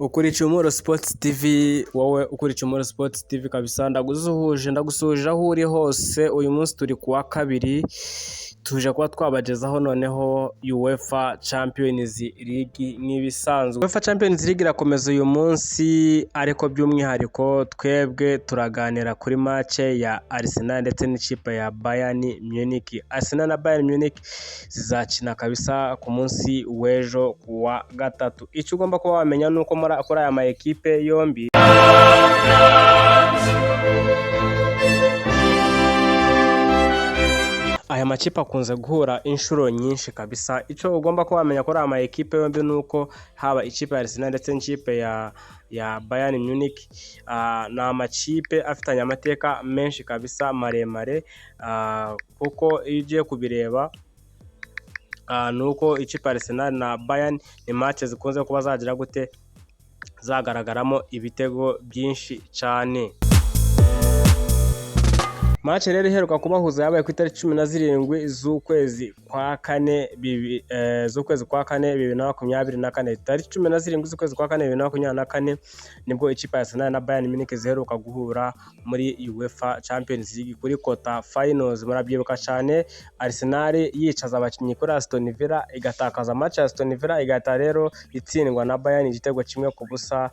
Ukurikiye Umuhuro Sports TV, wowe ukurikiye Umuhuro Sports TV kabisa ndagusuhuje, ndagusuhuje aho uri hose. Uyu munsi turi ku wa kabiri, tuje kuba twabagezaho noneho UEFA Champions League nk'ibisanzwe. UEFA Champions League irakomeza uyu munsi, ariko by'umwihariko twebwe turaganira kuri match ya Arsenal ndetse n'ikipe ya Bayern Munich. Arsenal na Bayern Munich zizakina kabisa ku munsi w'ejo ku wa gatatu. Icyo ugomba kuba wamenya ni uko kuri aya ma ekipe yombi aya makipe akunze guhura inshuro nyinshi kabisa. Icyo ugomba kuba wamenya kuri aya ma ekipe yombi ni uko haba ikipe ya Arsenal ndetse n'ikipe ya Bayern Munich ni amakipe afitanye amateka menshi kabisa maremare, kuko iyo ugiye kubireba ni uko ikipe ya Arsenal na Bayern ni match zikunze kuba zagira gute, zagaragaramo ibitego byinshi cyane. Match rero iheruka kubahuza yabaye ku itariki 17 z'ukwezi kwa kane 2024. Tariki 17 z'ukwezi kwa kane 2024 nibwo ikipe ya Arsenal na Bayern Munich ziheruka guhura muri UEFA Champions League kuri quarter finals. Murabyibuka cyane Arsenal yicaza abakinnyi kuri Aston Villa, igatakaza match ya Aston Villa, igahita rero itsindwa na Bayern igitego 1-0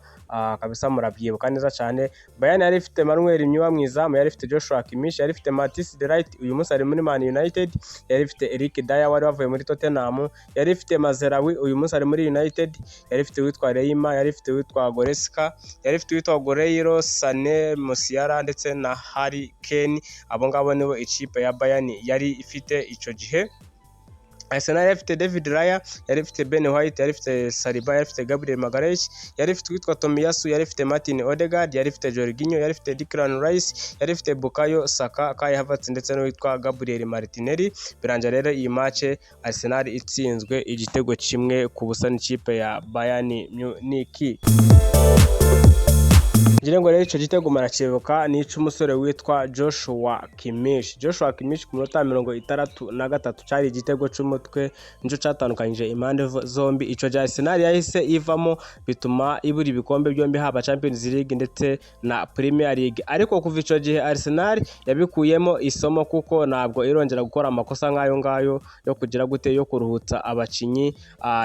kabisa murabyibuka neza cyane. Bayern yari ifite Manuel Neuer mu izamu, yari ifite Joshua Kimmich, yari ifite Matthijs de Ligt uyu munsi ari muri Man United, yari ifite Eric Dier wari wavuye muri Tottenham, yari ifite Mazraoui uyu munsi ari muri United, yari ifite uwitwa Laimer, yari ifite uwitwa Goretzka, yari ifite uwitwa Guerreiro, Sané, Musiala ndetse na Harry Kane. Abo ngabo nibo ikipe ya Bayern yari ifite icyo gihe. Arsenal yari ifite David Raya, yari ifite Ben White, yari ifite Saliba, yari ifite Gabriel Magalhaes, yari ifite uwitwa Tomiyasu, yari ifite Martin Odegaard, yari ifite Jorginho, yari ifite Declan Rice, yari ifite Bukayo Saka, Kai Havertz ndetse n'uwitwa Gabriel Martinelli. Birangira rero iyi match Arsenal itsinzwe igitego 1-0 n'ikipe ya Bayern Munich. Ngira ngo rero icyo gitego murakibuka, ni icy'umusore witwa Joshua Kimmich. Joshua Kimmich ku minota 63, cyari igitego cy'umutwe, nicyo cyatandukanyije impande zombi. Icyo gihe Arsenal yahise ivamo, bituma ibura ibikombe byombi, haba Champions League ndetse na Premier League. Ariko kuva icyo gihe Arsenal yabikuyemo isomo, kuko ntabwo irongera gukora amakosa nk'ayo ngayo yo kugira gute, yo kuruhutsa abakinnyi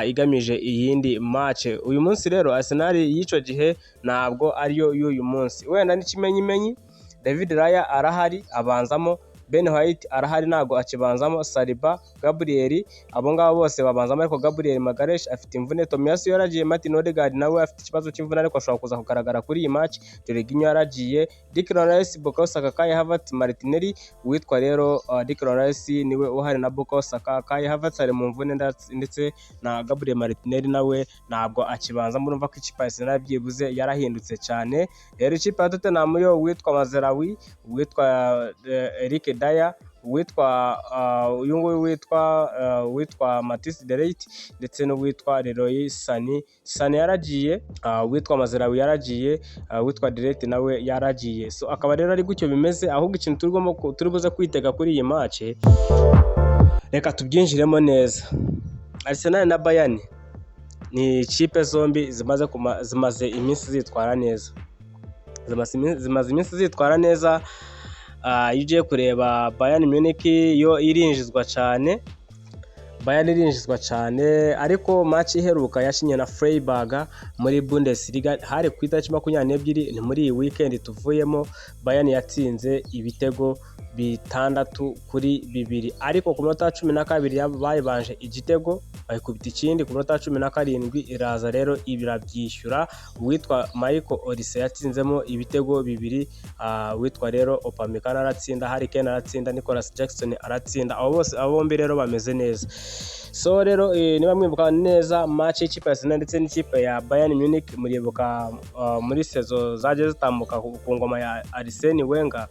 igamije iyindi match. Uyu munsi rero Arsenal y'icyo gihe ntabwo ariyo y'uyu munsi. Wenda n'ikimenyimenyi, David Raya arahari abanzamo, Ben White arahari ntabwo akibanzamo, Saliba, Gabriel, abo ngabo bose babanzamo, ariko Gabriel Magalhaes afite imvune, Tomiyasu yaragiye, Martin Odegaard nawe afite ikibazo cy'imvune ariko ashobora kuza kugaragara kuri iyi match, Jorginho yaragiye, Declan Rice, Bukayo Saka, Kai Havertz, Martinelli. Uwitwa rero Declan Rice niwe uhari na Bukayo Saka, Kai Havertz ari mu mvune ndetse na Gabriel Martinelli nawe ntabwo akibanza. Murumva ko ikipe ya Arsenal byibuze yarahindutse cyane. Rero ikipe ya Tottenham yo, uwitwa Mazraoui, uwitwa Eric Dier, uwitwa uyu nguyu witwa Matthijs de Ligt ndetse n'uwitwa Leroy Sané. Sané yaragiye, uwitwa Mazraoui yaragiye, uwitwa de Ligt nawe yaragiye. So akaba rero ari gutyo bimeze. Ahubwo ikintu turi buze kwitega kuri iyi match, reka tubyinjiremo neza. Arsenal na Bayern ni ikipe zombi zimaze iminsi zitwara neza, zimaze iminsi zitwara neza. Iyo ugiye kureba, Bayern Munich yo irinjizwa cyane, Bayern irinjizwa cyane, ariko match iheruka yakinye na Freiburg muri Bundesliga hari ku itariki 22, ni muri iyi weekend tuvuyemo. Bayern yatsinze ibitego 6-2, ariko ku minota 12 bayibanje igitego, bayikubita ikindi ku minota 17, iraza rero irabyishyura. Uwitwa Michael Olise yatsinzemo ibitego bibiri, uwitwa rero Upamecano aratsinda, Harry Kane aratsinda, Nicolas Jackson aratsinda. Abo bose, abo bombi rero bameze neza. So rero niba mwibuka neza match y'ikipe ya Arsenal ndetse n'ikipe ya Bayern Munich, muribuka muri saison zagiye zitambuka ku ngoma ya Arsene Wenger,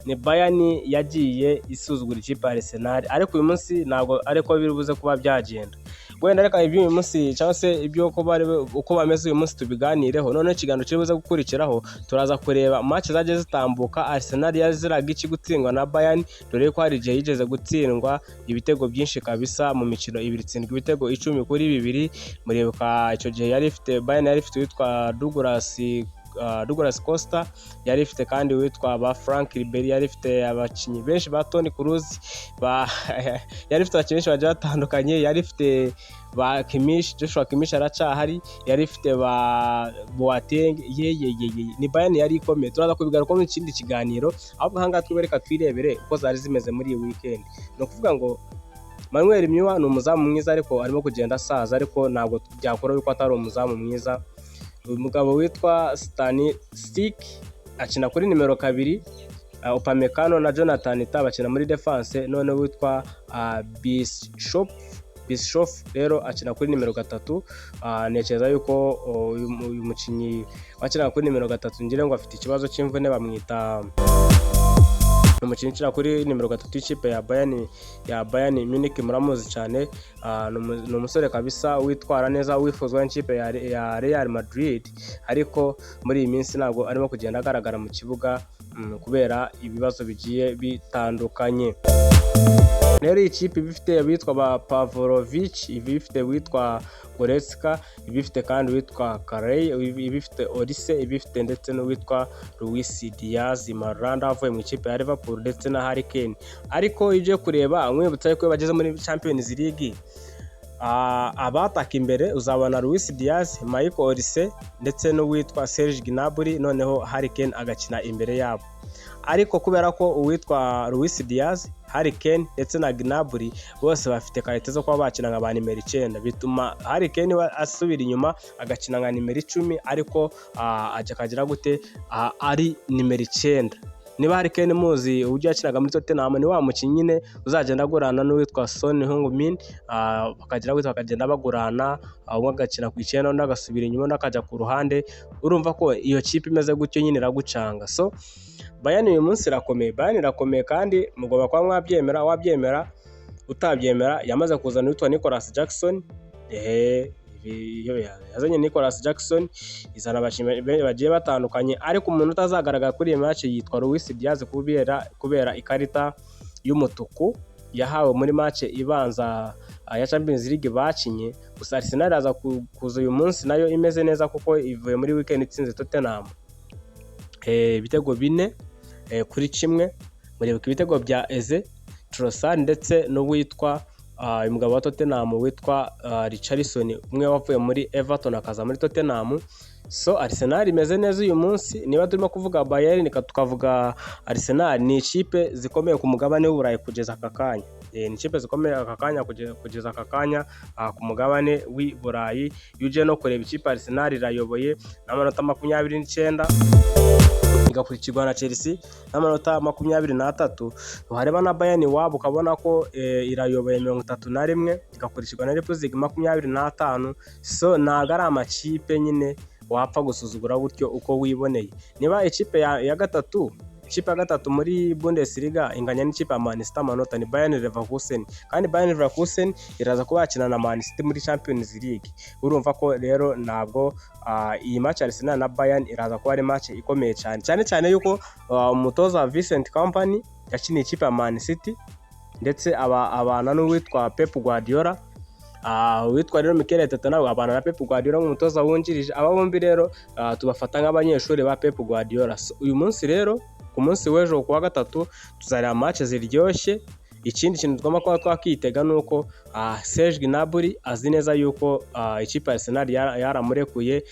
ni Bayern yagiye isuzugura ikipe ya Arsenal, ariko uyu munsi ntabwo ariko biri buze kuba byagenda. Wenda reka iby'uyu munsi cyangwa se ibyo uko bari uko bameze uyu munsi tubiganireho. Noneho ikiganiro kiri buze gukurikiraho, turaza kureba match zagiye zitambuka, Arsenal yaziraga iki gutsindwa na Bayern, dore ko hari igihe yigeze gutsindwa ibitego byinshi kabisa mu mikino ibiri, itsindwa ibitego 10-2. Muribuka icyo gihe yari ifite Bayern, yari ifite uwitwa Douglas Costa, yari ifite kandi witwa ba Frank Ribery, yari ifite abakinnyi benshi ba Toni Kroos, yari ifite abakinnyi benshi bagiye batandukanye, yari ifite ba Kimmich, Joshua Kimmich aracyahari, yari ifite ba Boateng, ye ye ye ye, ni Bayern yari ikomeye. Turaza kubigarukaho mu kindi kiganiro. Ahubwo ahangaha twibereka, twirebere uko zari zimeze muri iyi weekend. Ni ukuvuga ngo Manuel Neuer ni umuzamu mwiza, ariko arimo kugenda asaza, ariko ntabwo byakora yuko atari umuzamu mwiza. Uyu mugabo witwa Stanisic akina kuri nimero 2, Upamecano na Jonathan Tah bakina muri defense, noneho witwa Bischof rero akina kuri nimero 3. Ntekereza yuko uyu mukinnyi wakinaga kuri nimero 3, ngira ngo afite ikibazo cy'imvune. Bamwita, ni umukinnyi ukina kuri nimero 3 y'ikipe ya Bayern Munich, muramuzi cyane. Ni umusore kabisa witwara neza, wifuzwa n'ikipe ya Real Madrid, ariko muri iyi minsi ntabwo arimo kugenda agaragara mu kibuga kubera ibibazo bigiye bitandukanye. Rero iyi kipe iba ifite abitwa ba Pavlovic, iba ifite uwitwa Goretzka, iba ifite kandi uwitwa Carey, iba ifite Olise, iba ifite ndetse n'uwitwa Luis Diaz Marulanda avuye mu ikipe ya Liverpool, ndetse na Harry Kane. Ariko iyo ugiye kureba, nkwibutsa yuko iyo bageze muri Champions League, abataka imbere uzabona Luis Diaz, Michael Olise ndetse n'uwitwa Serge Gnabry, noneho Harry Kane agakina imbere yabo. Ariko kubera ko uwitwa Luis Diaz, Harry Kane ndetse na Gnabry bose bafite qualité zo kuba bakina nka ba nimero 9, bituma Harry Kane we asubira inyuma agakina nka nimero 10, ariko ajya akagira gute, ari nimero 9. Niba Harry Kane muzi uburyo yakinaga muri Tottenham, ni wa mukinnyi nyine uzagenda agurana n'uwitwa Son Heung-min, bakagira gute, bakagenda bagurana, umwe agakina ku 9, undi agasubira inyuma, undi akajya ku ruhande. Urumva ko iyo kipe imeze gutyo nyine iragucanga. So Bayern uyu munsi irakomeye, Bayern irakomeye, kandi mugomba kuba mwabyemera, wabyemera utabyemera. Yamaze kuzana uwitwa Nicolas Jackson. Ehe, yazanye Nicolas Jackson, izana abakinnyi bagiye batandukanye, ariko umuntu utazagaragara kuri iyi match yitwa Luis Diaz kubera ikarita y'umutuku yahawe muri match ibanza ya Champions League bakinye. Gusa Arsenal iraza kuza uyu munsi nayo imeze neza, kuko ivuye muri weekend itsinze Tottenham ibitego 4-1. Muribuka ibitego bya Eze, Trossard ndetse n'uwitwa uyu mugabo wa Tottenham witwa Richarlison, umwe wavuye muri Everton akaza muri Tottenham. So Arsenal imeze neza uyu munsi. Niba turimo kuvuga Bayern tukavuga Arsenal, ni ikipe zikomeye ku mugabane w'Uburayi kugeza aka kanya. Ni ikipe zikomeye aka kanya, kugeza aka kanya ku mugabane w'i Burayi. Iyo ugiye no kureba, ikipe Arsenal irayoboye n'amanota 29, igakurikirwa na Chelsea n'amanota 23. Wareba na Bayern iwabo ukabona ko irayoboye 31, igakurikirwa na Leipzig 25. So ntabwo ari amakipe nyine wapfa gusuzugura gutyo uko wiboneye. Niba ikipe ya gatatu, ikipe ya gatatu muri Bundesliga inganya n'ikipe ya Man City amanota, ni Bayern Leverkusen, kandi Bayern Leverkusen iraza kuba yakina na Man City muri Champions League. Urumva ko rero ntabwo iyi match Arsenal na Bayern iraza kuba ari match ikomeye cyane, cyane cyane yuko umutoza Vincent Kompany yakiniye ikipe ya Man City, ndetse aba abana n'uwitwa Pep Guardiola. Uwitwa rero Mikel Arteta nawe abana na Pep Guardiola nk'umutoza wungirije. Aba bombi rero tubafata nk'abanyeshuri ba Pep Guardiola. So, uyu munsi rero, ku munsi w'ejo ku wa gatatu, tuzareba match ziryoshye. Ikindi kintu tugomba kuba twakitega ni uko Serge Gnabry azi neza yuko ikipe ya Arsenal yaramurekuye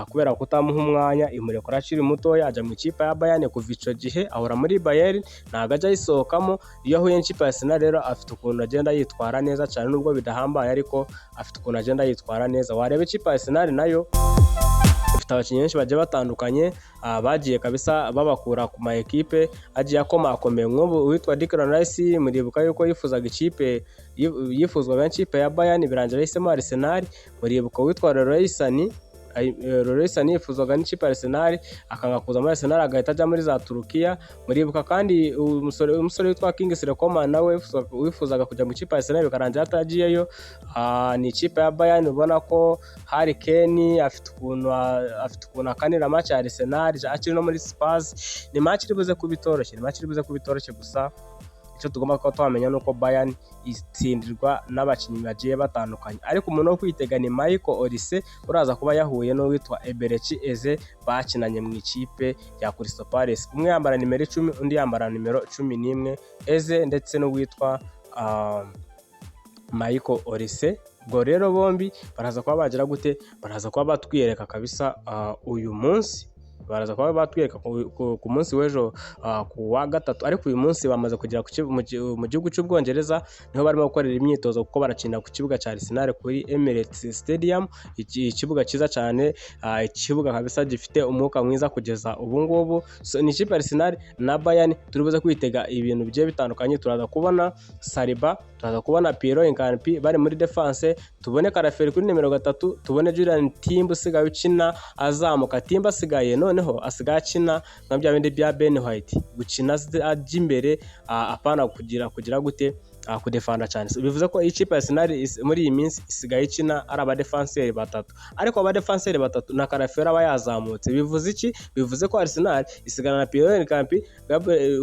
kubera kutamuha umwanya, imurekura akiri mutoya ajya mu ikipe ya Bayern. Kuva icyo gihe ahora muri Bayern, ntabwo ajya ayisohokamo. Iyo ahuye n'ikipe ya Arsenal rero afite ukuntu agenda yitwara neza cyane, nubwo bidahambaye, ariko afite ukuntu agenda yitwara neza. Wareba ikipe ya Arsenal nayo ifite abakinnyi benshi bagiye batandukanye, bagiye kabisa babakura ku ma ekipe agiye akomakomeye. Nk'ubu uwitwa Declan Rice, muribuka yuko yifuzaga ikipe, yifuzwaga n'ikipe ya Bayern, birangira yahisemo Arsenal. Muribuka uwitwa Leroy Sané. Leroy Sané yifuzwaga n'ikipe ya Arsenal, akanga kuza muri Arsenal, agahita ajya muri za Turukiya. Muribuka kandi umusore witwa Kingsley Coman, nawe wifuzaga kujya mu ikipe ya Arsenal, bikarangira atagiyeyo. Ni ikipe ya Bayern, ubona ko Harry Kane afite ukuntu akanira match ya Arsenal akiri no muri Spurs. Ni match iri buze kuba itoroshye, ni match iri buze kuba itoroshye. Gusa icyo tugomba kuba twamenya ni uko Bayern itsindirwa n'abakinnyi bagiye batandukanye, ariko umuntu wo kwitega ni Michael Olise, uraza kuba yahuye n'uwitwa Eberechi Eze bakinanye mu ikipe ya Crystal Palace. Umwe yambara nimero 10, undi yambara nimero 11, Eze ndetse n'uwitwa Michael Olise. Ubwo rero bombi baraza kuba bagira gute? Baraza kuba batwiyereka kabisa uyu munsi, baraza kuba batwereka ku munsi w'ejo, ku wa gatatu. Ariko uyu munsi bamaze kugera mu gihugu cy'Ubwongereza, niho barimo gukorera imyitozo, kuko barakina ku kibuga cya Arsenal kuri Emirates Stadium. Ikibuga cyiza cyane, ikibuga kabisa gifite umwuka mwiza kugeza ubu ngubu. So, ni ikipe ya Arsenal na Bayern, turi buze kwitega ibintu bigiye bitandukanye. Turaza kubona Saliba, turaza kubona Piero Hincapié bari muri defense, tubone Calafiori kuri nimero 3, tubone Jurrien Timber usigaye ukina azamuka. Timber asigaye noneho asigaye akina nka bya bindi bya Ben White, gukina ajya imbere, apana kugira gute, kudefanda cyane. So, bivuze ko ikipe ya Arsenal muri iyi minsi isigaye ikina ari abadefanseri batatu, ariko abadefanseri batatu na Calafiori aba yazamutse. Bivuze iki? Bivuze ko Arsenal isigana na Piero Hincapié,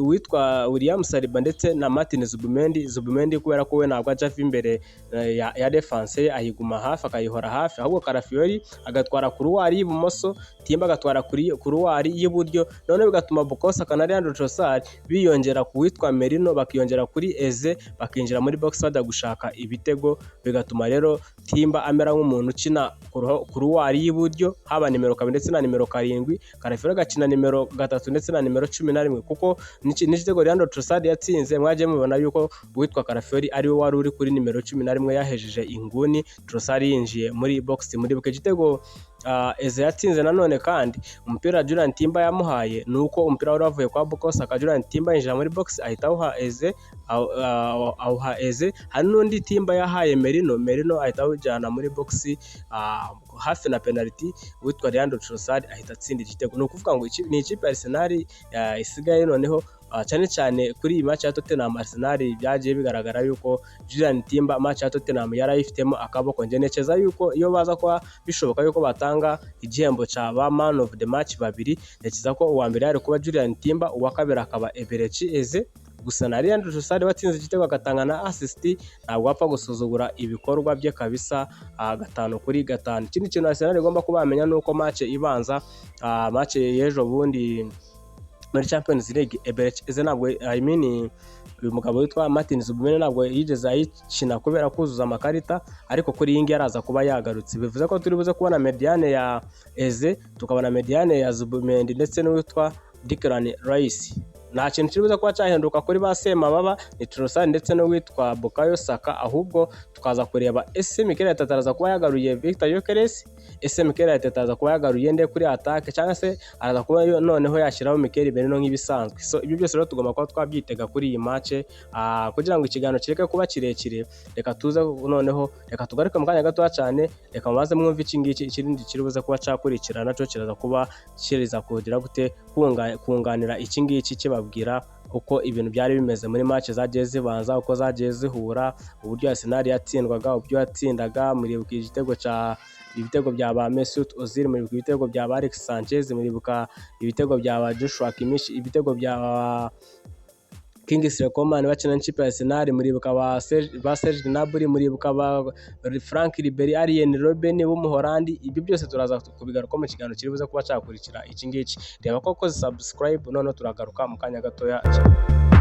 witwa William Saliba ndetse na Martin Zubimendi. Zubimendi kubera ko we ntabwo ajya ava imbere ya defense ye, ayiguma hafi, akayihora hafi, ahubwo Calafiori agatwara couloir y'ibumoso, Timber agatwara kuri couloir y'iburyo, noneho bigatuma Bukayo Saka na Leandro Trossard biyongera ku witwa Merino, bakiyongera kuri Eze, bakinjira muri box bajya gushaka ibitego. Bigatuma rero Timber amera nk'umuntu ukina couloir y'iburyo, haba nimero 2 ndetse na nimero 7, Calafiori agakina nimero 3 ndetse na nimero 11, kuko n'igitego Leandro Trossard yatsinze mwagiye mubona yuko uwitwa Calafiori ariwe wari uri kuri nimero 11, yahejeje inguni Trossard yinjiye muri box. Muribuka igitego Eze yatsinze nanone kandi umupira Jurrien Timber yamuhaye, ni uko umupira wari wavuye kwa Bukayo Saka, Jurrien Timber yinjira muri box ahita awuha Eze, awuha Eze. Hari n'undi Timber yahaye Merino, Merino ahita awujyana muri box hafi na penalty, uwitwa Leandro Trossard ahita atsinda igitego. Ni ukuvuga ngo ni ikipe ya Arsenal isigaye noneho, cyane cyane kuri iyi match ya Tottenham, Arsenal byagiye bigaragara yuko Jurrien Timber match ya Tottenham yari ayifitemo akaboko. Njye ntekereza yuko iyo baza kuba bishoboka yuko batanga igihembo cya ba man of the match babiri, ntekereza ko uwa mbere yari kuba Jurrien Timber, uwa kabiri akaba Eberechi Eze. Gusa na Leandro Trossard watsinze igitego agatanga na assist, ntabwo wapfa gusuzugura ibikorwa bye kabisa, 5 kuri 5. Ikindi kintu Arsenal igomba kuba yamenya ni uko match ibanza, match y'ejo bundi muri Champions League, Eberechi Eze ntabwo, I mean, uyu mugabo witwa Martin Zubimendi ntabwo yigeze ayikina kubera kuzuza amakarita, ariko kuri iyi ngiyi araza kuba yagarutse. Bivuze ko turi buze kubona médiane ya Eze, tukabona médiane ya Zubimendi ndetse n'uwitwa Declan Rice. Nta kintu kiri buze kuba cyahinduka kuri ba Semababa, ni Trossard ndetse n'uwitwa Bukayo Saka, ahubwo tukaza kureba ese Mikel Arteta araza kuba yagaruye Victor Gyökeres, ese Mikel Arteta araza kuba yagaruye nde kuri attaque, cyangwa se araza kuba noneho yashyiraho Mikel Merino nk'ibisanzwe. So ibyo byose rero tugomba kuba twabyitega kuri iyi match. Kugira ngo ikiganiro kireke kuba kirekire, reka tuze noneho, reka tugaruke mu kanya gatoya cyane. Reka mubaze mwumve iki ngiki. Ikindi kiri buze kuba cyakurikira nacyo kiraza kuba kiriza kugira gute, kunganira iki ngiki, kibabwira uko ibintu byari bimeze muri match zagiye zibanza, uko zagiye zihura, uburyo Arsenal yatsindwaga, uburyo yatsindaga. Muribuka igitego cya ibitego bya ba Mesut Ozil, muribuka ibitego bya ba Alex Sanchez, muribuka ibitego bya ba Joshua Kimmich, ibitego bya ba Kingsley Coman bakina n'ikipe ya Arsenal, muribuka ba Serge Gnabry, muribuka ba Frank Ribery, Arjen Robben w'Umuholandi. Ibyo byose turaza kubigaruka mu kiganiro kiri buze kuba cyakurikira iki ngiki. Reba ko wakoze subscribe, noneho turagaruka mu kanya gatoya cyane.